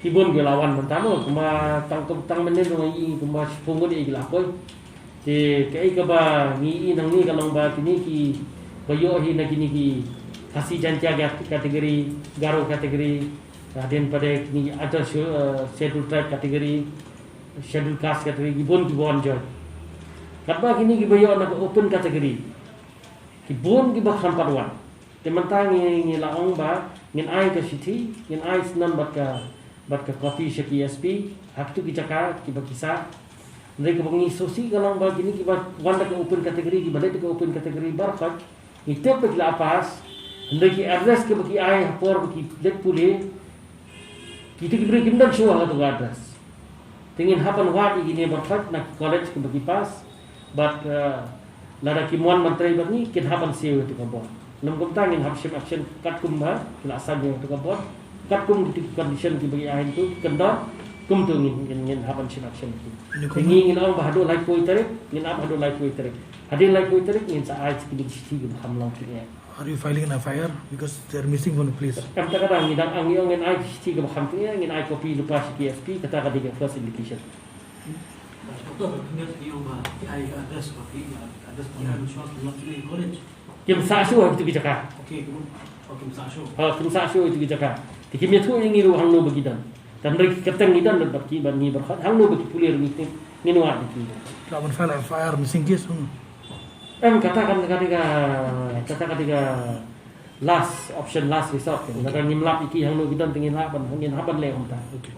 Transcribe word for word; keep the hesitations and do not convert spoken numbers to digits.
Ki bun ki la wan mynta mo, kumba tang, tang mynne ruh ngi i kumba shiphew ngut ïa ki la poi. Te kaei kaba ngi i nangne ka long ba kine kiba ïoh hi na kine ki Khasi Jaintia category, Garo category, hadien pat de kine ki other shu-, eh, scheduled tribe category, scheduled caste category, ki bun kiba wan join. Katba kine kiba ïoh na ka open category, ki bun kiba khlem pat wan. Te mynta ngi, ngi la ong ba ngin ai ka shithi, ngin ai snem bad ka, bad ka copy sha ki S P, ha kitu ki jaka kiba ki sah. Hynrei kaba ngi sngewsih ka long ba kine kiba wan da ka open category, kiba leit da ka open category baroh khoit, ngi tip ba ki la pass. Hynrei ki address kiba ki ai ha por ba ki leit pule, kita ki briew kim don shuh ha kato ka address. Te ngin hap ban wad ïa kine baroh khoit na ki college kiba ki pass. Bad, eh, lada kim wan ban trei bad ngi, kin hap ban siew ïa kato ka bor. Lym kumta ngin hap shim action katkum ba ki la saiñ ïa kato ka bor. Katkum kita ki condition kiba ki ai hangto, ki kyndon, kumto ngin, ngin, ngin hap ban shim action. Te ngi, ngin ong ba haduh laiphew tarik, ngin ap haduh laiphew tarik. Hadien laiphew tarik ngin sa ai kine ki shithi kiba kham long tyngeh. Are you filing an F I R? Because they are missing from the place. Em, kata ka dang, ngi dang, ngi ong ngin ai shithi kiba kham tyngeh, ngin ai copy lypa sha ki S P, kata ka dei ka first indication. Doktor, ka khyndiat ki ong ba ki ai ka address ba ki, address ba ki ai, which was not in the college. Kim sah shuh ha kitu ki jaka. Okay, kim, oh, kim sah shuh. Ha, kim sah shuh ha kitu ki jaka. Te kim ïathuh ïa ngi ruh hangno ba ki don. Tang hynrei ki kyrteng ngi don bad ki, bad ngi baroh khoit, hangno ba ki pule ruh ngi tip, ngin wad ïa ki. Ka ban file F I R missing case, hmm. Em, kata kan, kata ka, kata ka dei ka last option, last resort. Okay. Lada ngim lap ïa ki hangno ki don, te ngin hap ban, ngin hap ban leh kumta. Okay.